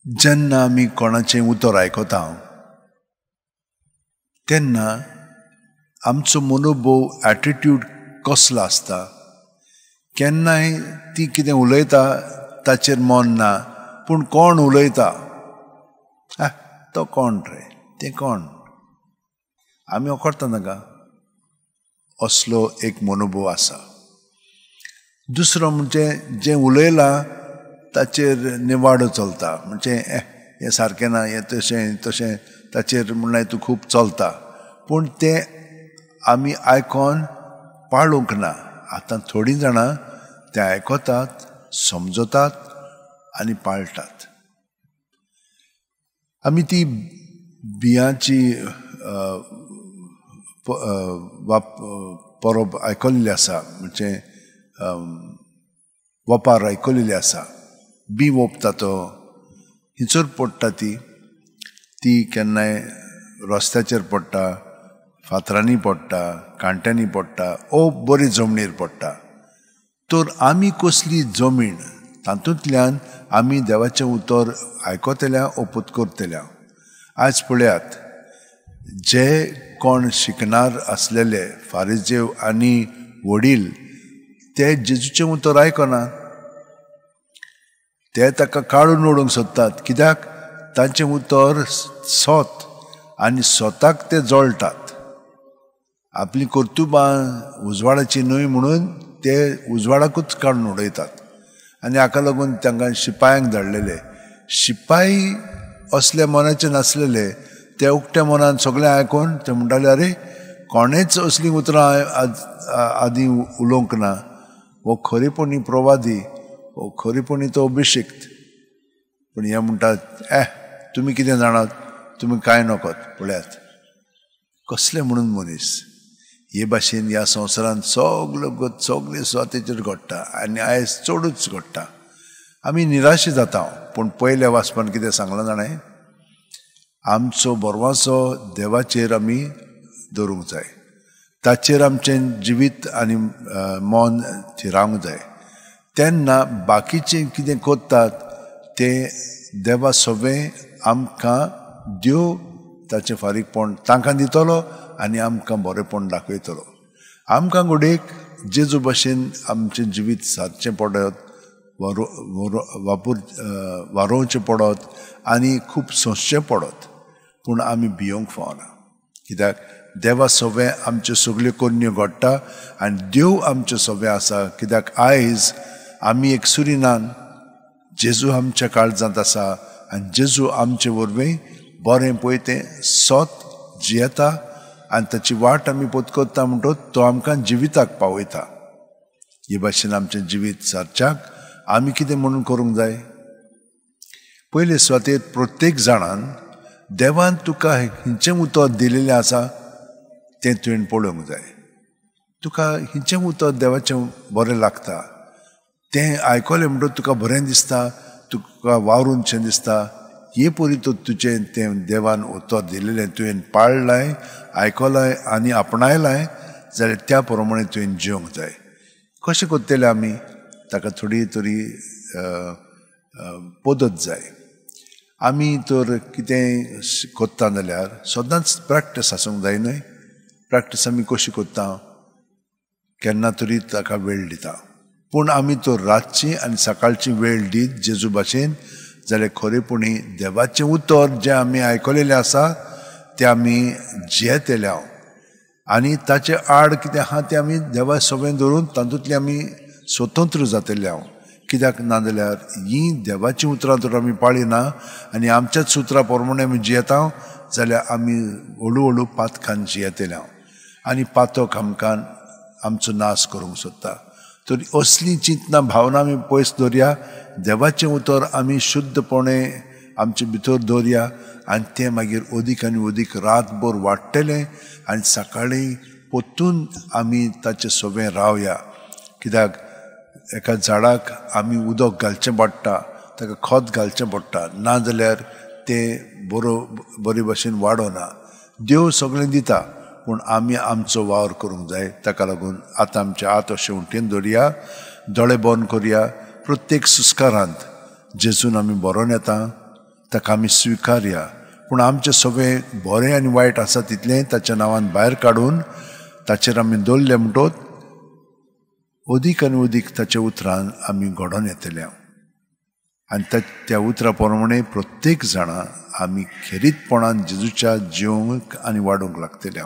जेन्ना आमी कोणाचें उतर आयकता तेन्ना आमचो मनोभोव एटिट्यूड कसलो आसता. केन्नाय ती कितें उलयता ताचेर मन ना, पूण कोण उलयता, तो कोण रे, तें कोण, आमी वखरता नाका, असलो एक मनोभोव आसा. दुसरो म्हणजे जें उलयलां ताचेर निवाडो चलता, म्हणजे हें सारकें ना, हें तशें तशें, ताचेर म्हणल्यार तूं खूब चलता, पूण तें आमी आयकोन पाळूंक ना. आतां थोडीं जाणां तें आयकतात, समजतात आनी पाळटात. आमी ती बियांची परब आयकल्ली आसा, म्हणजे वपार आयकल्ली आसा. बी वोपता तो हिचोर पडटा, ती ती केन्नाय रस्त्याचेर पडटा, फातरांनी पडटा, कांट्यांनी पडटा, ओ बरी जमनीर पडटा. तर आमी कसली जमीन तातूंतल्यान आमी देवाचें उतर आयकतल्या ओ पत्करतल्या. आयज पळयात, जे कोण शिकणार आसलेले फारिजेव आनी वडील ते जेजूचें उतर आयकना, ते ताका काडून उडोवंक सोदतात. कित्याक? तांचें उतर सत आनी स्वताक ते जळटात. आपलीं कर्तुबां उजवाडाची न्हय म्हणून ते उजवाडाकूच काडून उडयतात. आनी हाका लागून तांकां शिपायांक धाडलेले. शिपाय असल्या मनाचे नासलेले, ते उकट्या मनान सगळें आयकून ते म्हणटाले, अरे कोणेच असलीं उतरां आदीं उलोवंक ना, हो खरेपणी प्रवादी, हो खरेपणी तो अभिषिक्त. पूण हे म्हणटात, तुमी कितें जाणात, तुमी कांय नकत. पळयात कसले म्हणून मनीस हे भाशेन ह्या संवसारांत सगळ्यो सगळे सुवातेचेर घडटा आनी आयज चडूच घडटा. आमी निराशी जाता. पूण पयल्या वाचपान कितें सांगलां जाणें, आमचो बरवासो देवाचेर आमी दवरूंक जाय, ताचेर आमचें जिवीत आनी मन थिरावंक जाय. तेन्ना बाकीचें कितें करतात तें देवा सवें आमकां देव ताचें फारीकपण तांकां दितलो आनी आमकां बरेंपण दाखयतलो. आमकां घडयेक जेजू भाशेन आमचें जिवीत सादचें पडत, वारोवचें पडत आनी खूब सोंसचें पडत, पूण आमी भियोंक फावना. कित्याक? देवा सवें आमच्यो सगल्यो करण्यो घडटा आनी देव आमच्यो सवें आसा. कित्याक आयज आमी एक सुरिनान जेजू आमच्या काळजांत आसा आनी जेजू आमचे वरवीं बरें पळय तें सत जियेता आनी ताची वाट आमी पत्करता म्हणटच तो आमकां जिविताक पावयता. हे भाशेन आमचें जिवीत सारच्याक आमी कितें म्हणून करूंक जाय? पयले सुवातेर प्रत्येक जाणान देवान तुका हिंचें उतर दिलेलें आसा तें तुवें पळोवंक जाय. तुका हिंचें उतर देवाचें बरें लागता, तें आयकलें म्हणटच तुका बरें दिसता, तुका वावरूनशें दिसता. हे परी तर तुजें तें देवान उतर दिलेलें तुवें पाळ्ळें, आयकलें आनी आपणायलें जाल्यार त्या प्रमाणे तुवें जिवंक जाय. कशें करतले आमी? ताका थोडी तरी पद्दत जाय. आमी तर कितेंय करता जाल्यार सदांच प्रॅक्टीस आसूंक जाय न्हय. प्रॅक्टीस आमी कशी करता? केन्ना तरी ताका वेळ दिता. पूण आमी तर रातची आनी सकाळची वेळ दीत जेजू भाशेन जाल्यार खरेपणी देवाचें उतर जें आमी आयकलेलें आसा तें आमी जियेतले आनी ताचे आड कितें आहा तें आमी देवा सवें धरून तातूंतलें आमी स्वतंत्र जातले. हांव कित्याक ना जाल्यार हीं देवाचीं उतरां तर आमी पाळिना आनी आमच्याच सुत्रां प्रमाणे आमी जियेता जाल्यार आमी हळू हळू पातकान जियेतले आनी पातक आमकां आमचो नाश करूंक सोदता. तर असलीं चिंतना भावना आमी पयस दवरया, देवाचें उतर आमी शुद्धपणे आमचे भितर दवरया आनी तें मागीर अदीक आनी अदीक रातभर वाडटलें आनी सकाळीं परतून आमी ताचे सवें रावया. कित्याक एका झाडाक आमी उदक घालचें पडटा, ताका खत घालचें पडटा, ना जाल्यार तें बरे भशेन वाडना. देव सगळें दिता, पूण आमी आमचो वावर करूंक जाय. ताका लागून आतां आमचे हात अशें उंटेन दवरया, दोळे बंद करया. प्रत्येक सुस्कारांत जेजून आमी बरोवन येता, ताका आमी स्विकारया, पूण आमचें सगळें बरें आनी वायट आसा तितलें ताच्या नांवान भायर काडून ताचेर आमी दवरलें म्हणटोच अदीक आनी अदीक ताच्या उतरान आमी घडोवन येतले. आनी त्या उतरा प्रमाणे प्रत्येक जाणां आमी खेरीतपणान जेजूच्या जिवंक आनी वाडूंक लागतले.